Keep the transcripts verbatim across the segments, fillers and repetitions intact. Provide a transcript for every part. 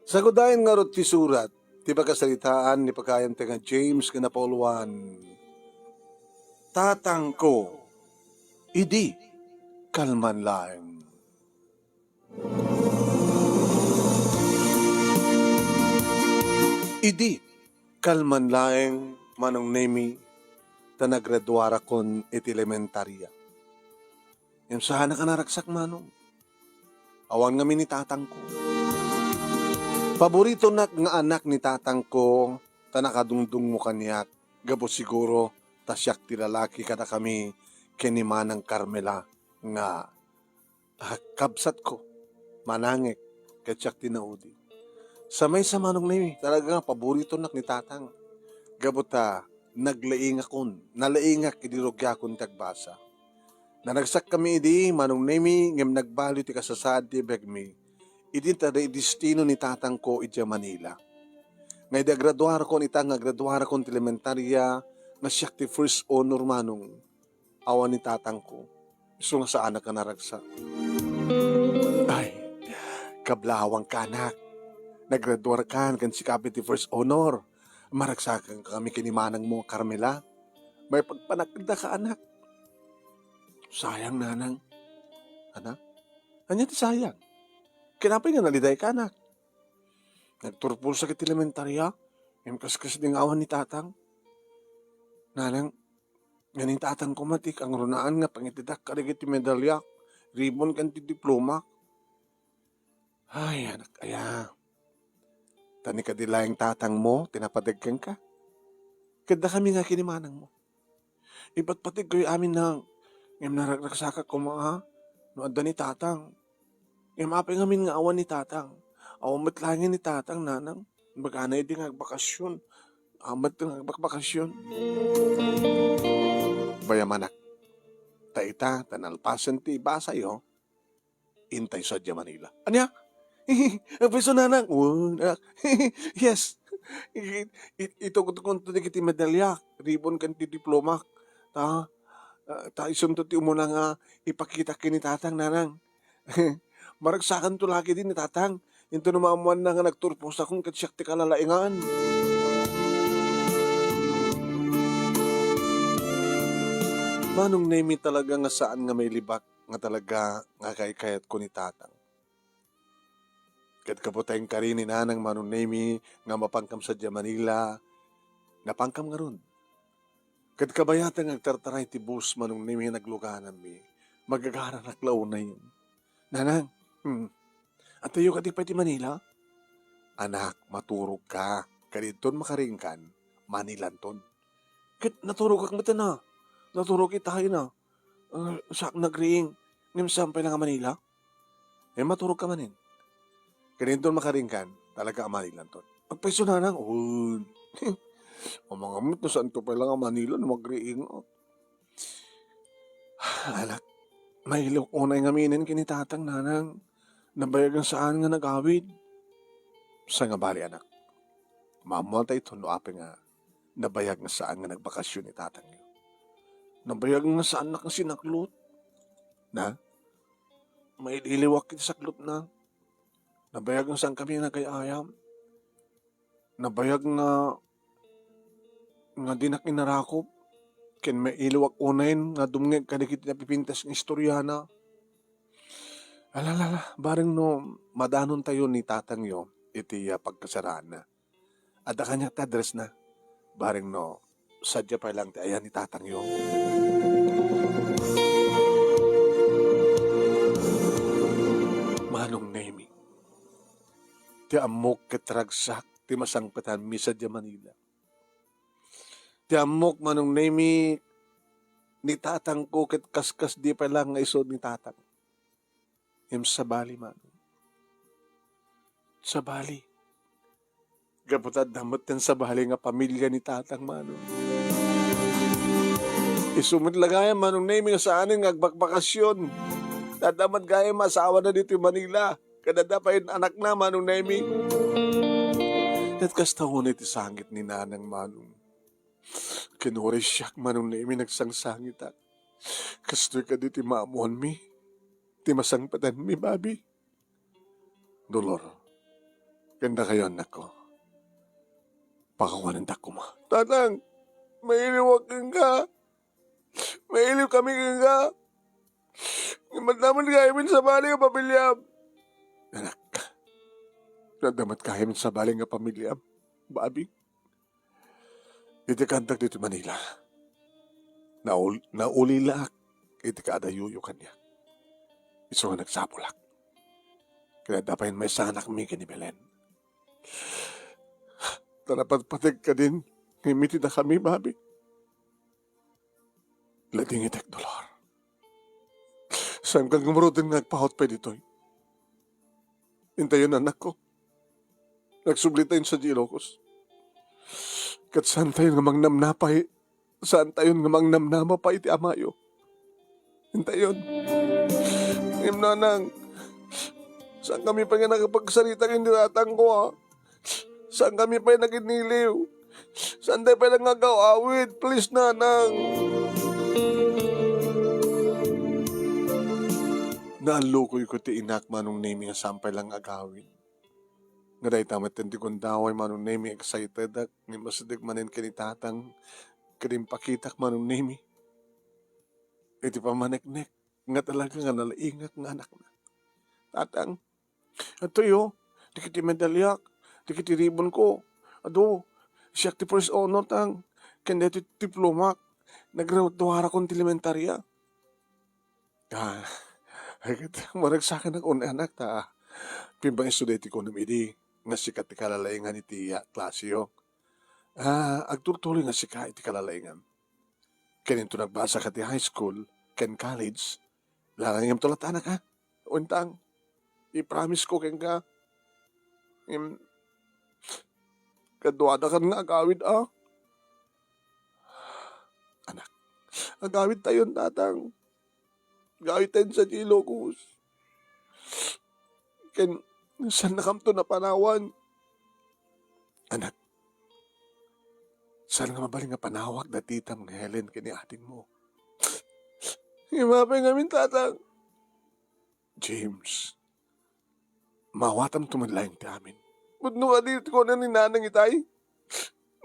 Sagudayen ngarud ti surat, ti pakasaritaan ni pagayam ti nga James nga napauluan, "Tatangko, idi kalman laeng." Idi kalman laeng, Manong Nemi, ta nagraduarakon iti elementaria. Ngem saanak a naragsak, Manong. Awan ngamin ni tatangko. Paboritonak nga anak ni tatangko, ta nakadungdungmo kaniak, gapu siguro ta siak ti lalaki kadakami ken ni Manang Carmela nga, ah, kabsatko, manangek, ket siak ti naudi. Sa maysa, Manong Nemi, talaga nga paboritonak ni tatang. Gapu ta naglaingakon, nalaingak idi rugiakon ti agbasa. Naragsakkami idi, Manong Nemi, ngem nagbaliw ti kasasaad ti biagmi. Idi ta destino ni tatangko idiay Manila. Nga idi agraduarakon, ita nga agraduarakon ti elementaria, nga siak ti first honor, Manong. Awan ni tatangko. Isu nga saanak a naragsak. Ay, kablawangka, anak. Nagraduarkan ken sika pay ti first honor. Maragsakanka kami ken ni manangmo, Carmela. Maipagpanakkandaka, anak. Sayang, nanang. Anak? Ania ti sayang? Ken apay nga nalidayka, anak? Nagturpulsak iti elementaria, ngem kaskas di nga awan ni tatang. Nanang, nga ni tatang koma ti kangrunaan nga pangitedak kadagiti medalyak, ribon, ken ti diplomak. Ay, anak aya. Ta ni kadi laeng tatangmo ti napadeg kenka. Ket dakami nga ken ni manangmo. Ipatpategkayo amin, nang, ngem naragragsakak koma a no adda ni tatang. Ngem apay ngamin nga awan ni tatang? Awan met laengen ni tatang, nanang. Imbagana idi nga agbakasyon. Awan met nga agbakbakasyon. Bayam, anak. Ta ita, ta nalpasen ti ibasayo, intay sadiay Manila. Ania? Pwesto, nanang. Wen, anak. Yes. I-, i-, itugtugkonto dagiti medalyak, ribon, ken ti diplomak. Ta, ah, ta isunto ti umuna nga ipakitak ken ni tatang, nanang. Maragsakanto la ketdi ni tatang. Inton no maammoanna nga nagturpos akon ket siak ti kalalaingan. Manong Nemi, talaga nga saan nga mailibak nga talaga nga kaykayatko ni tatang. Ket gapu ta inkari ni nanang, Manong Nemi, nga mapankam sadiay Manila, napankam ngarud. Ket kabayatan nga agtartaray ti bus, Manong Nemi, naglugananmi. Magagaranak la unayen. Nanang, hmm, adtoyo kadi pay ti Manila? Anak, maturogka. Ket inton makaringkan, Manilanton. Ket naturogak met a. Naturog ita a. Ah, saak nagriing, ngem saan pay la nga Manila? Ngem maturogka manen. Ket inton makaringkan, talaga a Manilanton. Agpayso, nanang, un. Amangan met no saanto pay la nga Manila no magriingak. Anak, mailiwak unay ngaminen ken ni tatang, nanang. Nabayag nga saan nga nagawid. Sa nga bali, anak. Maammoanta iton no apay nga nabayag nga saan nga nagbakasyon ni tatangyo. Nabayag nga saannak nga sinaklot. Na? Mailiwak iti saklotna. Nabayag nga saankami nagay-ayam. Nabayag nga, nga dinak inarakop. Ken mailiwak unayen nga dumngeg kadagiti napipintas nga istoriana. Ala, ala, ala, bareng no madanontayo ni tatangyo iti, ah, pagkasaraanna. Adda kaniak ti addressna. Bareng no, sadiay pay laeng ti ayan ni tatangyo. Manong Nemi, ti ammok ket ragsak ti masangpetanmi sadiay Manila. Ti ammok, Manong Nemi, ni tatangko ket kaskasdi pay laeng nga isu ni tatang. Ngem sabali, Manong. Sabali. Gapu ta adda met ti sabali nga pamilia ni tatang, Manong. Isu met la gayam, Manong Nemi, nga saanen nga agbakbakasyon. Adda met gayam asawana ditoy Manila. Ket adda pay anakna, Manong Nemi. Ket kasta unay ti sangit ni nanang, Manong. Ken uray siak, Manong Nemi, nagsangsangitak. Kastoy kadi ti maammoanmi, ti masangpetanmi, babi. Dolor, Ken dakayo, annakko, pakawanendak koma. Tatang, mailiwak kenka. Mailiwkami kenka. Ngem adda met gayamen sabali nga pamiliam. Anak, adda met gayamen sabali nga pamiliam, babi. Iti kaaddak ditoy Manila, naul-, naulilaak iti kaadayuyo kaniak. Isu nga nagsapulak. Ket adda pay maysa nga anakmi ken ni Belen. Ta napatpateg kadin, ngem iti dakami, babi, ladingitek, Dolor. Saanka ngaruden nga agpaut pay ditoy. Intayon, annakko. Nagsublitayon sadiay Ilocos. Ket saantayon nga mangnamnapay, saantayon nga mangnamnama pay iti amayo. Intayon. Ngem, nanang, saankami pay nga nakapagsarita ken ni tatangko, a? Saankami pay naginiliw? Saantayo pay nga agaw-awid? Please, nanang. Naallukoyko ti inak, Manong Nemi, nga saan pay la nga agawid. Nga dayta met ti gundaway, Manong Nemi, excited-ak, ngem asideg manen ken ni tatang, ket impakitak, Manong Nemi, iti pammaneknek nga talaga nga nalaingak nga anakna. Tatang, adtoy, o, dagiti medalyak, dagiti ribonko, adu, siak ti first honor, tang, ken daytoy ti diplomak, nagduarakon ti elementaria. Ah, ay, ket maragsakannak unay, anak, ta pimmangisuda iti kunam idi nga sika ti kalalaingan iti, ah, klaseyo. Ah, agturtuloy nga sika iti kalalaingam. Ken inton nagbasaka ti high school ken college, la ngem tulatanak, a? Untang, i-promise ko kenka. Ngem, kaduadakan nga agawid, a? Anak, agawidtayon, tatang. Agawidtayon sadiay Ilocos. Ken, saannakamto a panawan? Anak, saan nga mabalin nga panawak da titam nga Helen ken ni adingmo? Ngem apay ngamin, tatang? James, maawatamto met laeng ti amin. Pudno kadi ti kuna ni nanang itay?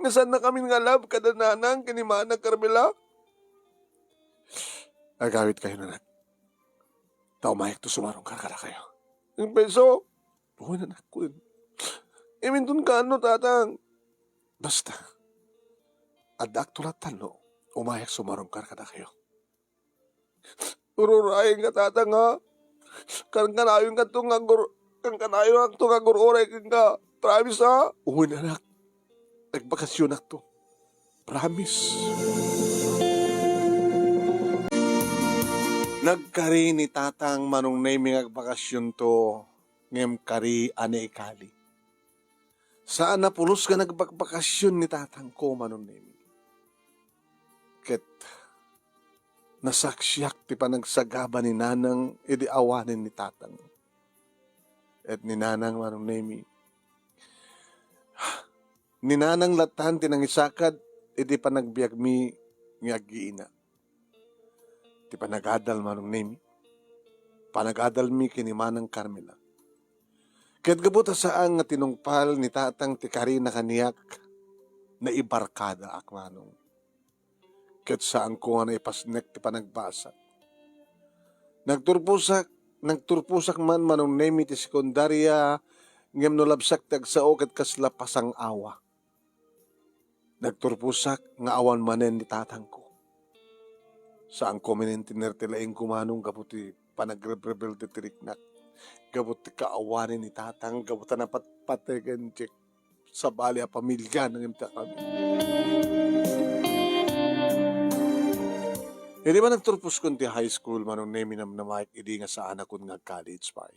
Nga saannakamin nga love kada nanang ken ni manang Carmela? Agawidkayon, anak. Ta umayakto sumarungkar kadakayo. Wen, anak, wen. Iminton kaano, tatang? Basta, addaakto lattan no umayak sumarungkar kadakayo. Ururayenka, tatang, a? Kankanayon kanto nga gur-, kankanayon kanto nga agur-uray kenka. Promise, a? Wen, anak. Agbakasionakto. Promise. Nagkari ni tatang, Manong Nemi, nga agbakasionto, ngem kari a naikali. Saan a pulos nga nagbakbakasion ni tatangko, Manong Nemi. Ket nasaksiak ti panagsagaba ni nanang idi awanen ni tatang. Ket ni nanang, Manong Nemi, ni nanang lattan ti nangisakad iti panagbiagmi nga aggiina. Ti panagadal, Manong Nemi, panagadalmi ken ni manang Carmela. Ket gapu ta saan nga tinungpal ni tatang ti karina kaniak, naibarkadaak, manong. Ket saanko nga naipasnek ti panagbasak. Nagturposak, nagturposak man, Manong Nemi, ti sekundaria, ngem no labsak ti agsao ket kasla pasang-awa. Nagturposak nga awan manen ni tatangko. Saanko man intiner ti laingko, manong, gapu ti panagrebrebelde ti riknak, gapu ti kaawanen ni tatang, gapu ta napatpategen ti sabali a pamiliana ngem ti amin. Idi man nagturposkon ti high school, Manong Nemi, namnamaek idi nga saanakon nga ag-college pay.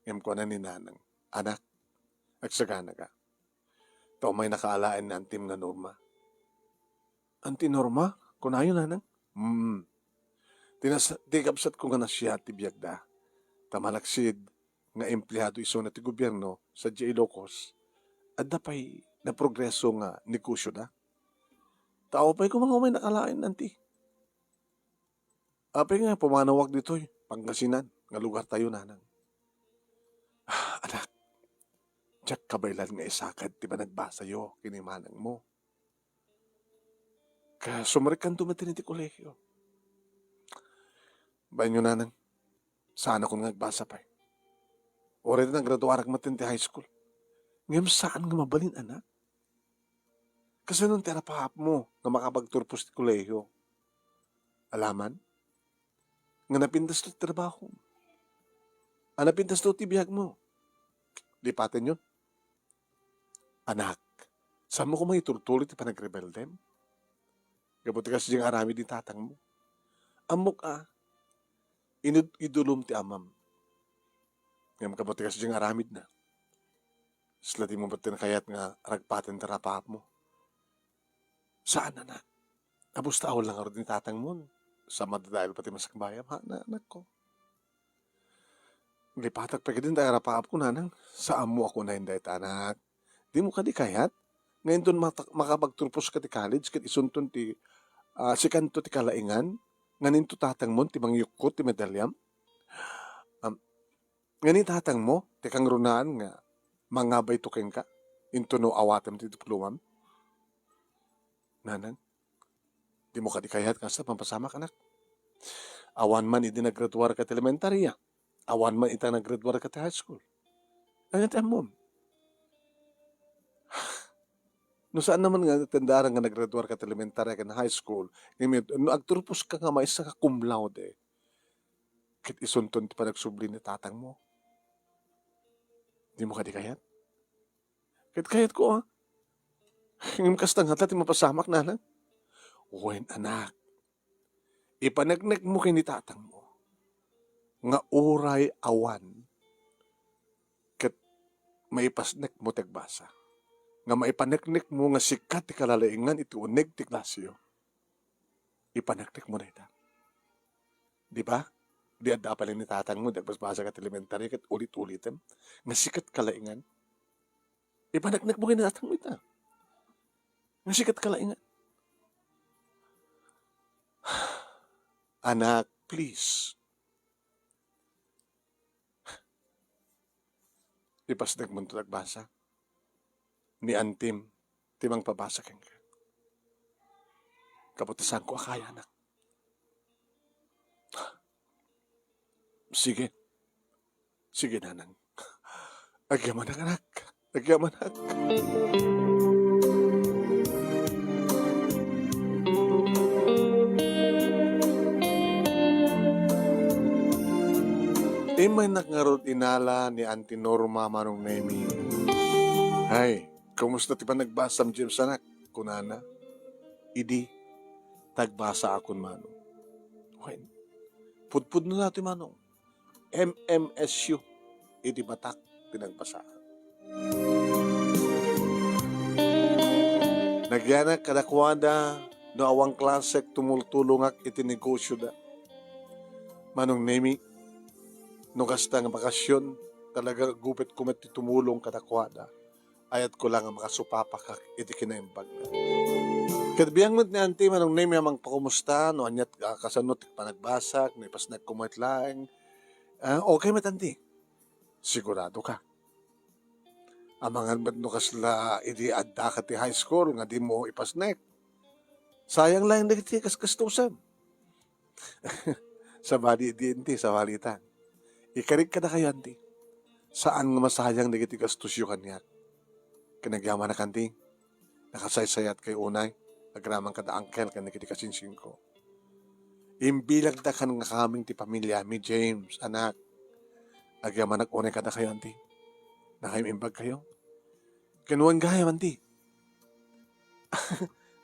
Ngem kuna ni nanang, "Anak, agsaganaka. Ta umaynaka alaen ni antim nga Norma." "Anti Norma?" kunayo, nanang. "Hmm. Ti nas-, ti kabsatko nga nasiat ti biagda. Ta malaksid nga empleado isuna ti gobierno sadiay Ilocos, adda pay naprogreso nga negosioda. Ta awan pay koma nga umaynaka alaen, anti." "Apay nga pumanawak ditoy Pangasinan nga lugartayo, nanang?" "Ah, anak, Diak kabaelan nga isakad ti panagbasayo ken ni manangmo. Kasumrekkanto met iti kolehio. Bainyo, nanang, saanakon nga agbasa pay. Uray ta nagraduarak met ti high school. Ngem saan nga mabalin, anak. Kasano ti arapaapmo nga makapagturpos ti kolehio? Alaman? Nga napintasto ti trabahom. A napintasto ti biagmo. Lipatenyon. Anak, saanmo koma itultuloy ti panagrebeldem? Gapu ti kasdiay nga aramid ni tatangmo. Ammok a, inud-idulom ti amam. Ngem gapu ti kasdiay nga aramidna, isla dimo met kayat nga ragpaten ti arapaapmo. Saan, anak. Kapusta, awan la ngarud ni tatangmon. Sa madadael pay ti masakbayam, ha, na, anakko. Lipatak pay kadin ta arapaapko, nanang. Saanmo a kunaen dayta, anak. Dimo kadi kayat nga inton mata-, makapagturposka ti college ket isunton ti, ah, sikanto ti kalaingan, ngan inton tatangmon ti mangyukkot ti medalyam? Am, ngan ni tatangmo ti kangrunaan nga mangabayto kenka inton no awatem ti diplomam? Nanang, dimo kadi kayat nga kasta mapasamak, anak? Awan man idi nagraduarka ti elementarya, awan man ita nagraduarka ti high school. Ania ti ammom? No saan naman nga natendaran nga nagraduarka ti elementarya ken high school, ngem no agturposka nga maysa nga cum laude, ket isunton ti panagsubli ni tatangmo. Dimo kadi kayat? Ket kayatko, a. Ngem kasta ngata ti mapasamak, nanang. Wen, anak, ipaneknekmo ken ni tatangmo nga uray awan ket maipasnekmo ti agbasa, nga maipaneknekmo nga sika ti kalalaingan iti uneg ti klasiyo. Ipaneknekmo dayta. Di ba? Di adda pay ni tatangmo, di agbasbasa ket elementary, ket ulit-ulitem nga sika ti kalaingan. Ipaneknekmo ken ni tatangmo ita. Nga sika ti kalaingan. Anak, please. Ipasnekmonto ti agbasa. Ni antim ti mangpabasa kenka. Gapu ta saanko a kaya, anak. Sige. Sige, nanang. Agyamanak, anak. Agyamanak. Immaynak ngarud inala ni Auntie Norma, Manong Nemi. Ay, kumusta ti panagbasam, James, anak? Kunana. Idi, ta agbasaakon, Manong. Wen, pudpudno daytoy, Manong. M M S U iti Batak ti nagbasaan. Nagyanak kadakuada no awan klasek tumultulongak iti negosioda. Manong Nemi, no kasta nga bakasion, talaga gupitko met ti tumulong kadakuada. Ayatko la nga makasupapakak iti kinaimbagna. Ket biang met ni Auntie, Manong Nemi, a mangpakumusta, no aniat a kasano ti panagbasak, no ipasnekko met laeng. Ah, okay met, Auntie. Sigurado ka? Amangan met no kasla idi addaka ti high school nga dimo ipasnek. Sayang laeng dagiti gasgastusem. Sabali idi, Auntie, sabali ta. Ikarik kadakayo, Auntie. Saan nga masayang dagiti gastosyo kaniak. Ken agyamanak, Auntie, nakasaysayatkayo unay agraman kada uncle ken dagiti kasinsinko. Imbilagda kan nga kaming ti pamiliami, James, anak. Agyamanak unay kadakayo, Auntie. Nakaimbagkayo. Ken wen gayam, Auntie.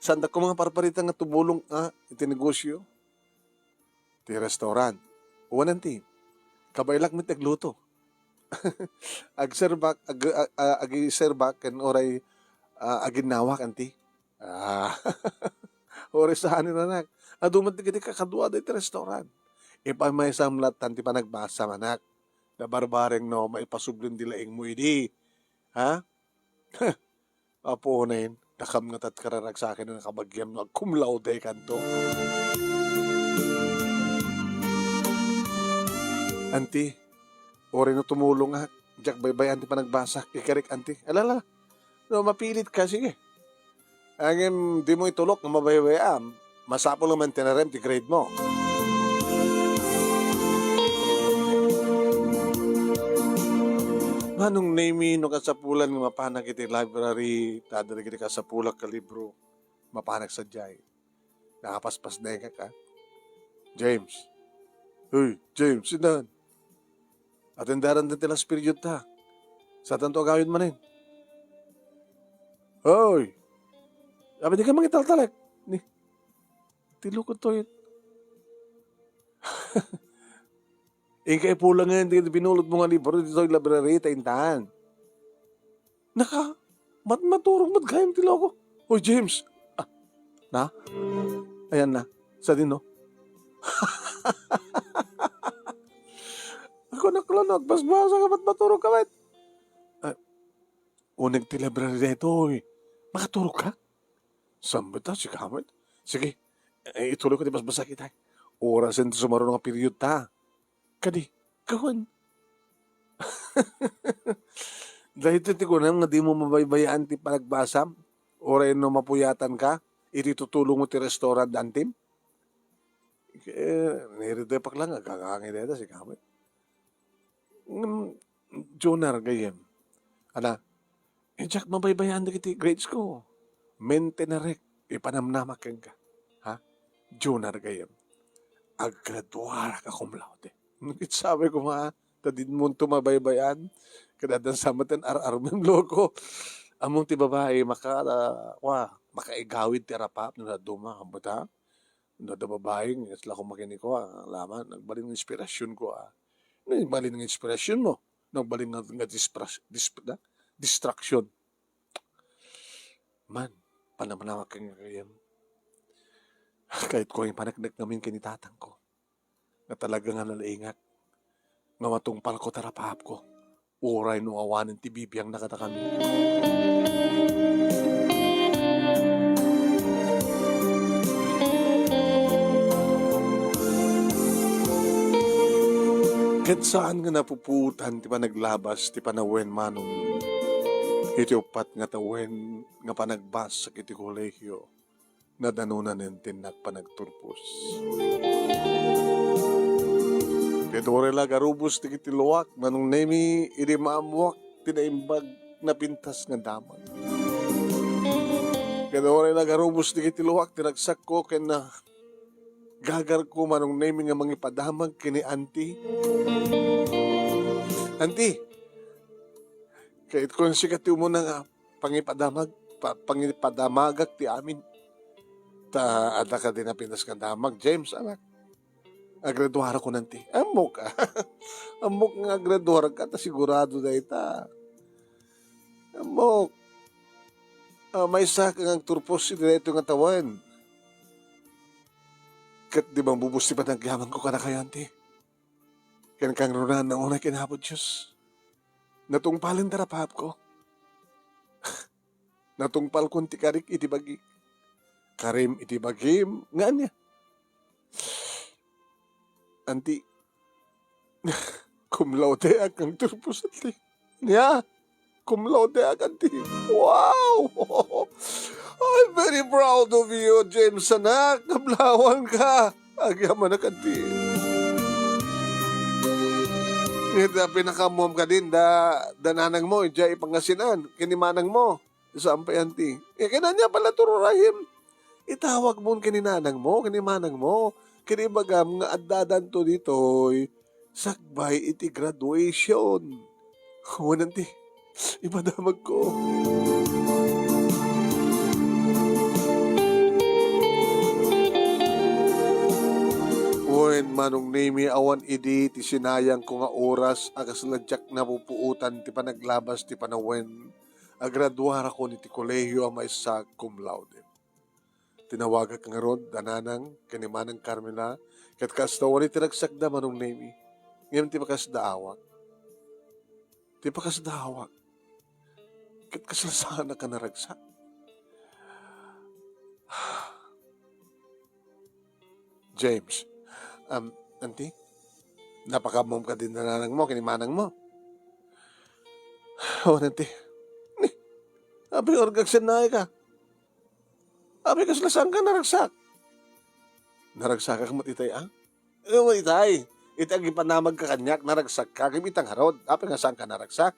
Saandak koma nga parparita nga tumulong, ah, iti negosyo. Ti restaurant. Wen, Auntie. Kabaelak met ti agluto. Agserbak, ag-, a-, a-, agiserbak ken uray, ah, aginnawak, Auntie. Ah, uray saanen, anak. Adu met dagiti kakaduada iti restaurant. Ipamaysam latta ti panagbasam, anak. Nabarbareng no maipasublim ti laingmo idi. Ha? Apo, unayen, dakam ngata ti kararagsaken a nakabagiam no ag-cum laude kanto. Auntie, uray no tumulongak, Diak baybay-an ti panagbasa. Ikarik, anti. Alala. No, mapilit ka, sige. Ngem dimo itulok nga mabaybay-am. Masapul nga maintainer-em ti grade mo. Manong Nemy, no kasapulan nga mapanak iti library, ta adda dagiti kasapulak a libro, mapanak sadiay. Nakapaspasdengek, a. James. Hoy, James, indan. Atendaran ti last period ta. Saantanto agawid manen. Hoy! Apay dika mangitaltalek. Ni, ti lukot to yun. Inka ipulangen ti binulot mo nga libro ditoy library ta intan. Naka, mat-, maturog met gayam ti loko. Hoy, James! Ah, na? Ayan na. Sadino? Ako na, Clon, agbasbasa ka, mat-, maturog ka met. Ah, uneg ti library daytoy. Makaturog ka? Sambit ta, sika met. Sige, eh, ituloy ko ti basbasa kita. Orasen ti sumaruno nga period ta. Kadi, kawan. Daytoy ti kunam nga dimo mabaybay-an ti panagbasam. Uray no mapuyatanka, iti tutulongmo ti restaurant, antim? Eh, nairedepak lang, agkakangay dayta, sika met. Ngem, Jonar, gayyem. Ala, eh, diak mabaybay-an dagiti grades ko. Maintainer-ek, ipanamnamak kenka. Ha? Jonar, gayyem. Aggraduarak a cum laude. Nagkitsabi ko nga, ta dinmonto mabaybay-an. Kada addan sa met ti ar-armem, loko. Ammom ti babai, maka-, ah, wa, makaigawid ti arapap no dadduma, ambet, ha? No adda babai, nga isla ko makinikua, laman, nagbalin nga inspirasyon ko, a. Nagbalin nga inspirasyon mo. Nagbalin nga, nga dispras-, disp-, na? Distraction. Man, panamnama ka nga kayam. Kayat ko nga ipaneknek ngamin ken ni tatang ko. Nga talaga nga nalaingak. Nga matungpal ko ti arapap ko. Uray no awanen ti bibiangna kadakami. Ket saan nga napupuotan ti panaglabas ti panawen, Manong. Iti uppat nga tawen nga panagbassak iti kolehio, nadanonanen ti innak panagturpos. Ket uray la agarubos dagiti luak, Manong Nemy, idi maammoak ti naimbag napintas nga damag. Ket uray la agarubos dagiti luak ti ragsakko ken nagagarko, Manong Nemy, nga mangipadamag ken ni Auntie. Auntie, kayatko nga sika ti umuna nga pangipadamag, pa-, pangipadamagak ti amin. Ta adda kadi napintas nga damag, James, anak. Agraduarakon, Auntie. Ammok, a. Ammok nga agraduarka, ta sigurado dayta. Ammok. A, maysa ka nga agturpos iti daytoy nga tawen. Ket di mabubos ti panagyamanko kadakayo, Auntie. Ken kangrunaan nga unay ken Apo Dios. Natungpalen ti arapapko. Natungpalkon ti karik iti bagik. Karim iti bagim nga ania? Auntie, cum laude ak nga agturpos, Auntie. Ania? Cum laude ak, Auntie. Wow! I'm very proud of you, James, anak. Kablawan ka. Agyamanak, Auntie. Ita pinakaammuam kadin da, da nanang mo, idiay Pangasinan, ken ni manang mo. Saan pay, Auntie? Eh, ken ania pala ti urayem? Itawag mo ken ni nanang mo, ken ni manang mo, ken ibagam nga addadanto ditoy sakbay iti graduation. Wen, Auntie, ipadamagko. Wen, Manong Nemy, awan idi ti sinayangko nga oras a kasla diak napupuotan ti panaglabas ti panawen. Agraduarakon iti kolehio a maysa cum laude. Tinawagak ngarud da nanang ken ni Manang Carmela, ket kasta, awan iti ragsakda, Manong Nemy. Ngem ti pakasdaawak, ti pakasdaawak, ket kasla saanak a naragsak. James, um, Auntie, napakaammuam kadin da nanang mo ken ni manang mo. Awan, auntie. Ni, apay nga agsennaayka? Apay kasla saanka naragsak? Naragsakak met itay, a? Wen itay, iti agipanamagka kaniak, naragsakka, ngem ita ngarud, apay nga saanka naragsak?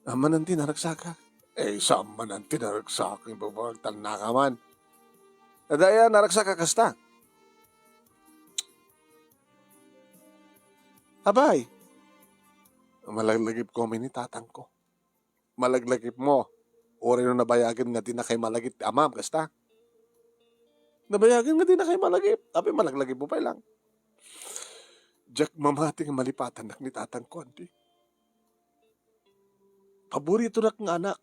Ammo, auntie, naragsakak. Eh, saan man, auntie, naragsak, ibabagtannaka man. Adda aya, naragsakka kasta. Apay, malaglagipko met ni tatangko. Malaglagipmo. Uray no nabayagen nga dinakay malagip ti amam, kasta. Nabayagen nga dinakay malagip. Apay malaglagipmo pay lang. Diak mamati nga malipatannak ni tatangko, auntie. Paboritonak nga anak.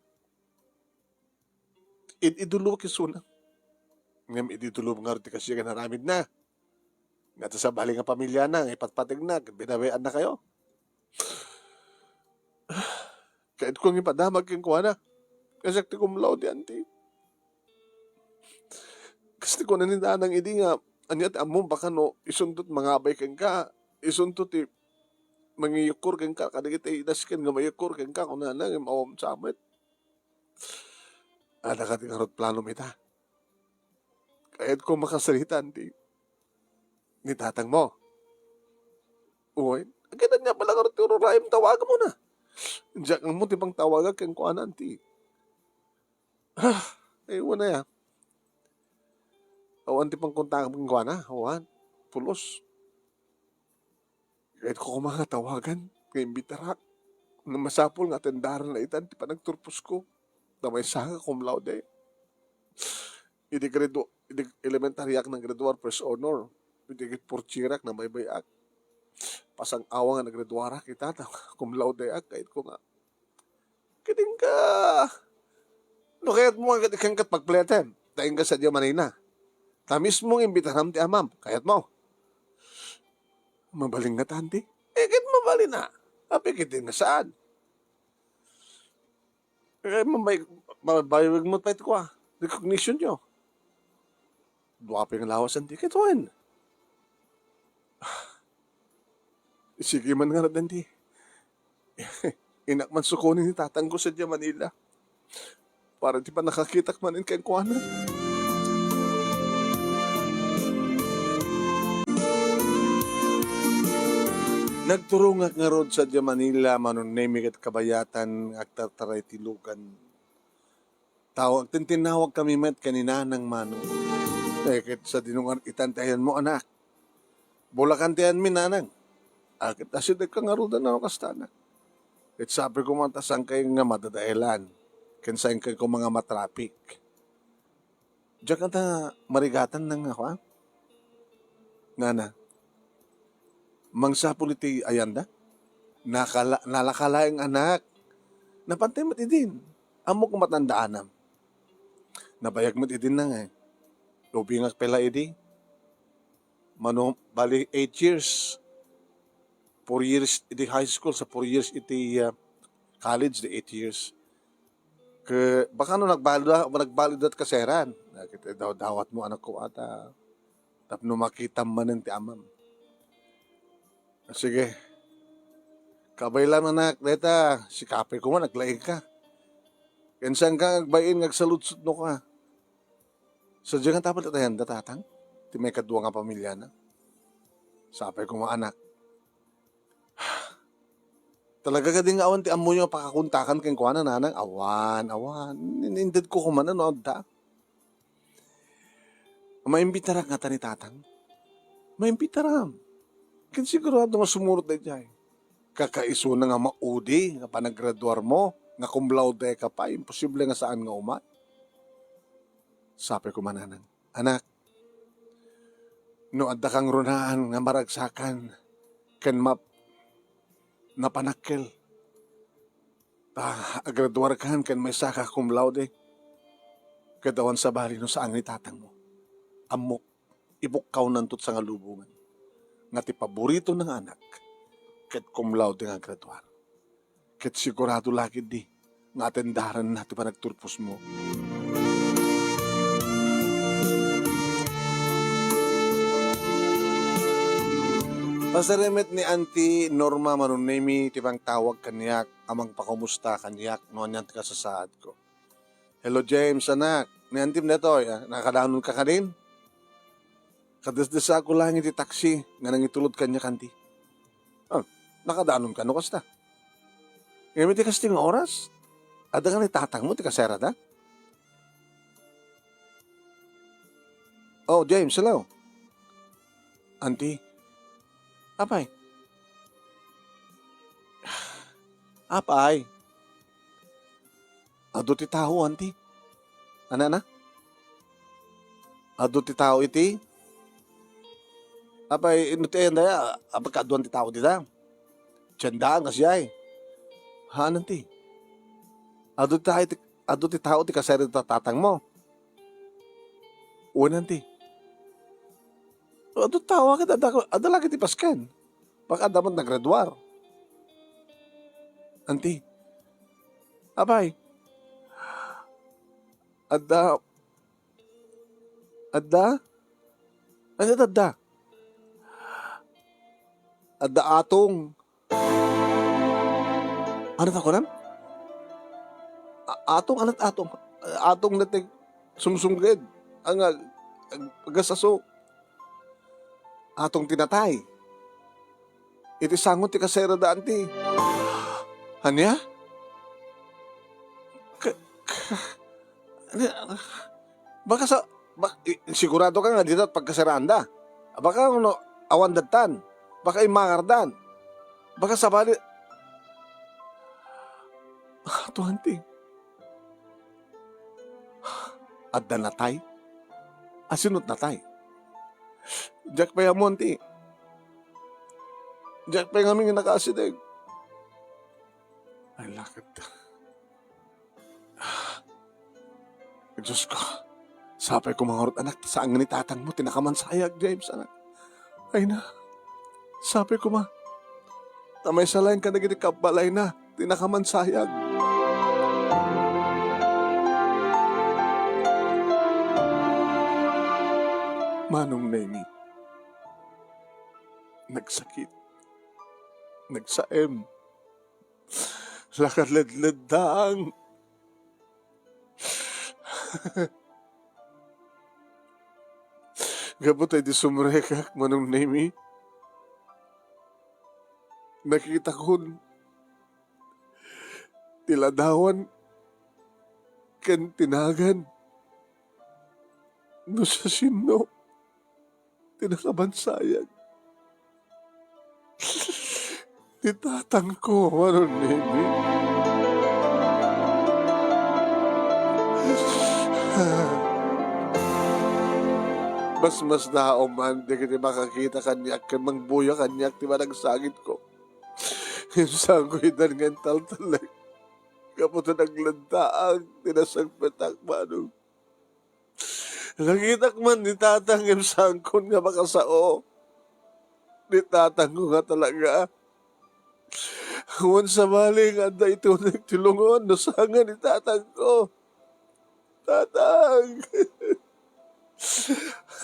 Id-, idolo isuna. Ngem id-, idolo ngarud ti kasdiay nga inaramidna. Nga ta sabali nga pamiliana, nga ipatpategna, ket binabayaannakayo. Kayatko nga ipadamag kenkuana. Kasiak ti cum laude, auntie. Kas ti kuna ni nanang idi nga, ania ti ammom, baka no isunto ti mangabay kenka, isunto ti mangiyukkor kenka, kadagiti inasken nga mayukkor kenka, kunana, ngem awan sa met. Adda kadi ngarud planom ita? Kayatko makasaritaan ti ni tatangmo. Uy, agayat ania pay la ngarud ti ururayem, tawagmona. Diak ammo ti pangtawagak kenkuana, auntie. Ah, ay, wen aya. Awan ti pangkontakam kenkuana, awan. Pulos. Kayatko koma nga tawagan, nga imbitarak. Nga masapul nga atendaranna itan ti panagturposko. Ta maysa nga cum laude. Idi gradu-, idi elementariak, naggraduar first honor. Idi fourth yearak, nabaybay-ak. Pasang-awa nga naggraduarak ita, ta cum laudeak, kayatko nga. Ket inka, no kayatmo nga ket ikan ket pagpletem, ta inka sadiay Manila. Ta mismo nga imbitaram ti amam, kayatmo? Mabalin ngata, auntie? Eh, ket mabalin a. Apay ket di nga saan? Eh, mabay-, mabayweg met pay ti kua, recognitionyo. Dua pay nga lawas, auntie, ket wen. Sige man ngarud, auntie. Innak man sukonen ni tatangko sadiay Manila. Para ti pannakakitak manen kenkuana. Nagturongak ngarud sadiay Manila, Manong Nemy ket kabayatan nga agtartaray ti lugan. Tao, agtintinnawagkami met ken ni Nanang Mano. Eh, ket sadino ngarud itan ti ayanmo, anak? Bulacan ti ayanmi, Nanang. Ah, ket asidegka ngaruden a no kasta, anak. Ket sapay koma ta saankay nga madadaelan, ken saankay koma nga matraffic. Diak ngata marigatan nga kuan. Nana, mangsapul iti ayanda? Nakala-, nalaka laeng, anak. Napantay met idin. Ammok nga matandaanam. Nabayag met idin na nga, eh. Ubingak pay la idi. Mano, bali, eight years. Four years iti high school, sa four years iti, ah, college, di eight years. Ke, baka no nagbalda-, nagbalda ti kaseran. Dagiti daw-, dawatmo, anakko, ata tapno makitam manen ti amam. Sige. Kabaylam, anak, dayta, sika pay koma, naglaingka. Ken saanka nga agbain nga agsaludsodno ka. Sadiay nga tapno ti ayanda, tatang? Ti maikadua nga pamiliana? Sapay koma, anak. Talaga kadi nga awan ti ammoyo a pakakontakan kenkuana, nanang? Awan, awan. In-, intedko koma no adda. Maimbitarak ngata ni tatang? Maimbitaram. Ken sigurado nga sumurot daydiay. Kakaisuna nga maudi nga panagraduarmo, nga cum laude ka pay, imposible nga saan nga umay. Sapay koma, nanang, anak, no adda kang runaan nga maragsakan ken map-, napanakkel, ta agraduarkan ken maysaka cum laude, ket awan sabali no saan ni tatangmo. Ammok, ipukkawnanto ti sangalubongan nga ti paboritona nga anak ket cum laude nga agraduar. Ket sigurado la ketdi nga atendaranna ti panagturposmo. Nasarimet ni Auntie Norma Manong Nemi ti mangtawag kaniak a mangpakumusta kaniak no anian ti kasasaadko. "Hello, James, anak. Ni Auntie daytoy, ah. Nakadanonka kadin?" Kadisdisaak laeng iti taksi nga nangitulod kaniak, Auntie. "Ah, nakadanonka no kasta? Ngem iti kasta nga oras, adda nga ni tatangmo ti kaserada?" "Oh, James, hello." "Auntie." "Apay?" "Apay?" "Adu ti tao, Auntie." "Anana?" "Adu ti tao iti?" "Apay, no ti ayan daya, apay kaaduan ti tao dita?" "Tiendaan, kasiay." "Haan, Auntie." "Adu ti tao iti, adu ti tao ti kaseri ta tatangmo?" "Wen, Auntie." "Adu ti tao ket adda, adda la ket ti pasken. Baka adda met nagraduar." "Auntie." "Apay?" "Adda, adda? Ania ti adda?" "Adda atong." "Ania ti kunam?" "A-, atong, ania ti atong?" "Atong daytoy sumsumged nga ag-, ag-, agasaso. Atong ti natay iti sango ti kaserada, Auntie." "Ania? Ka-, ka-, ania? Baka sa, bak-, i-, siguradoka nga dita pagkaseraanda? Baka no awan dattan, baka immangardan. Baka sabali, adu, Auntie." "Adda natay? Asino ti natay?" "Diak pay ammo, Auntie. Diak pay ngamin nga nakaasideg." Ay, lakad. Diosko, sapay koma ngarud, anak, ta saan nga ni tatangmo ti nakamansayag, James, anak. Ay na, sapay koma. Ta maysa laeng kadagiti kabbalayna ti nakamansayag. Manong Nemi, nagsakit, nagsaem, nakaledleddaang. Gapu ta idi sumrekak, Manong Nemi, nakitakon ti ladawan ken ti nagan no siasino ti nakabansayag. Ni tatangko, Manong Nemi. Masmasdaaw man dagiti makakita kaniak ken mangbuya kaniak ti panagsangitko. Ngem saanko ida nga intaltalek. Gapu ta nagleddaak ti nasangpetak, Manong. Nakitak man ni tatang ngem saankon nga makasao. Ni tatangko nga talaga. Wen sabali nga adda iti uneg ti lungon no saan nga ni tatangko. Tatang!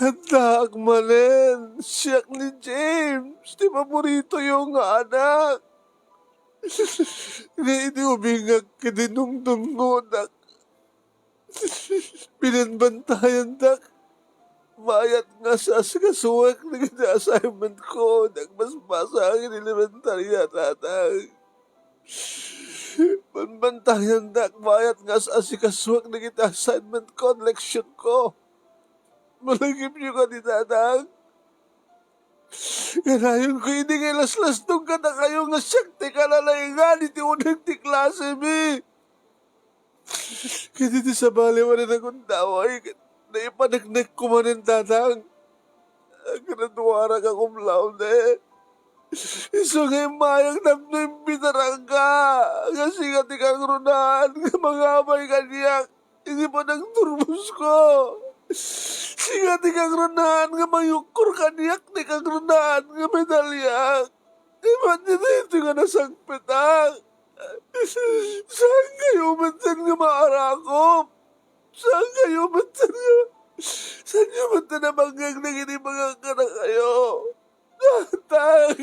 Addaak manen! Siak ni James, ti paboritoyo nga anak! Nga idi ubingak ket dinungdungngodak, binanbantayandak bayat nga as-asikasuek dagiti assignment ko, nagbasbasa iti elementarya, tatang. Banbantayandak bayat nga as-asikasuek dagiti assignment ko, leksion ko. Malagipyo kadi, tatang? Kanayonko idi nga ilaslastog kadakayo nga siak ti kalalaingan iti uneg ti klasemi. Ket iti sabali, wen a nagundaway, ket naipaneknekko manen, tatang. Agraduarak a cum laude. Isu nga immayak tapno imbitaranka nga sika ti kangrunaan nga mangabay kaniak iti panagturbosko. Sika ti kangrunaan nga mangyukkor kaniak ti kangrunaan nga medalyak. Ibat ditoy nga nasangpetak. Saan kayo metten nga maarakop? Saan kayo metten nga, saan kayo metten a bangngeg dagiti mga kadakayo? Tatang!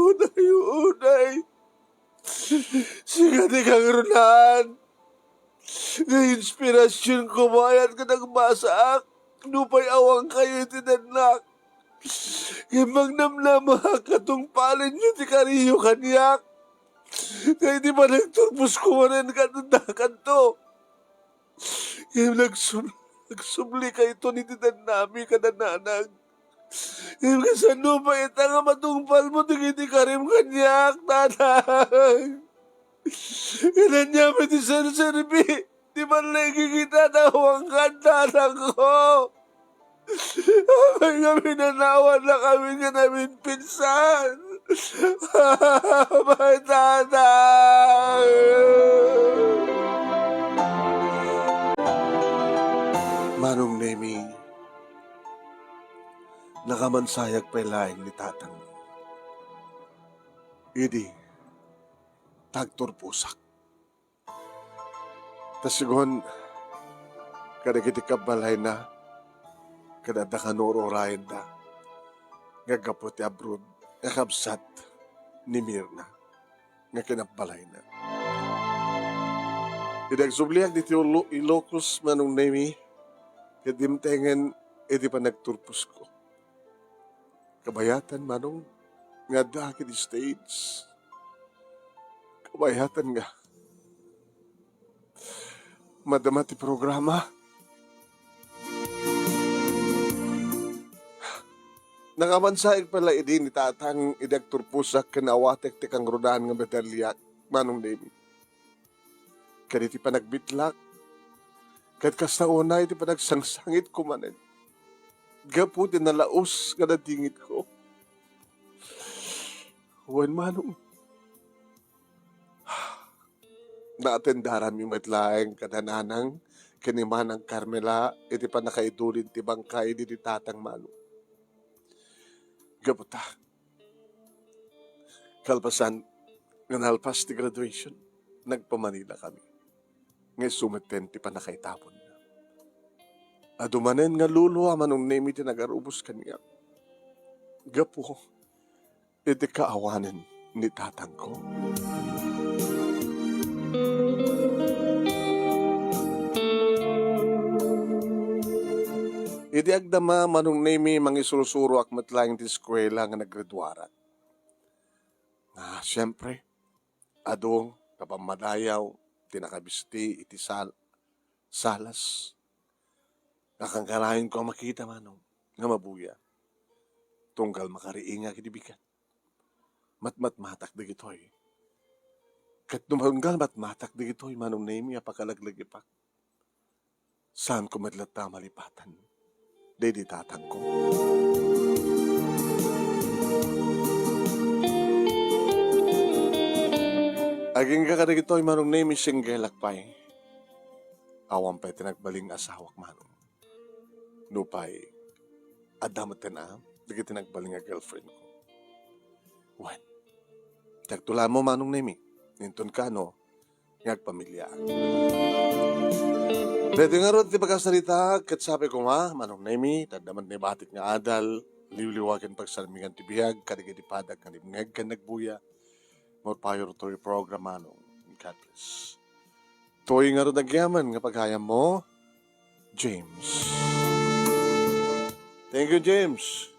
Unay, unay. Sika ti kangrunaan nga inspirasionko, bayat ket agbasaak nupay awankayo iti dennak. Ngem mangnamnamaak a tungpalenyo ti kariyo kaniak. Nga iti panagturposko manen kadadakanto. Ngem nagsub-, nagsublikayo iti dennami kada nanang. Ngem kasano pay ita nga matungpalmo dagiti karim kaniak, Tatang? Ket ania pay ti serserbi ti panlenggen ita, awankan, Tatangko? Apay nga pinanawannakami nga naminpinsan? Apay, Tatang? Manong Nemi, nakamansayak pay laeng ni Tatang idi ta agturposak. Ta sigun, kadagiti kabbalayna, ket adda kanururayenda nga aggapu ti abroad nga kabsat ni Mirna nga kinabbalayna. Idi agsubliak ditoy Ilo-, Ilocos, Manong Nemi, ket dimtengen iti panagturposko. Kabayatan, Manong, nga addaak iti stage. Kabayatan nga madama ti programa. Nakamansayak pay la idi ni Tatang idi agturposak ken awatek ti kangrunaan nga medaliak, Manong Nemi. Ken iti panagbitlak, ket kasta unay ti panagsangsangitko manen gapu ti nalaus nga nadingitko. Wen, Manong, naatendaranmi met laeng kada nanang ken ni Manang Carmela iti pannakaidulin ti bangkay idi ni Tatang, Manong. Gapu ta, kalpasan nga nalpas ti graduation, nagpa-Manila kami. Nga isu metten ti pannakaitaponna. Adu manen nga lolo a Manong Nemi ti nagarubos kaniak gapu iti kaawanen ni Tatangko. Idi agdama, Manong Nemi, mangisursuroak met laeng ti eskuela nga naggraduarak. Ah, siempre, adu nga pammadayaw ti nakabisti iti sal-, salas. Nakankanayon ko a makita, Manong, nga mabuya. Tunggal makariingak iti bigat, matmatmatak dagitoy. Ket no tunggal matmatak dagitoy, Manong Nemi, a pakalaglagipak, saanko met latta a malipatan daydi Tatangko. Agingga kadagitoy, Manong Nemi, singgelak pay. Awan pay ti nagbalin nga asawak, Manong. Nupay adda metten a dagiti nagbalin nga girlfriendko. Wen, ti agtulamo, Manong Nemi, inton kano nga agpamiliaak. Daytoy ngarud ti pagkasarita, ket sapay koma, Manong Nemi, ta adda met ni batik nga adal, liwliwa ken pagsarmingan ti biag kadagiti padak nga limngeg ken nagbuya. More power to your program, Manong. God bless. Toy ngarud agyaman nga pagayammo, James. Thank you, James.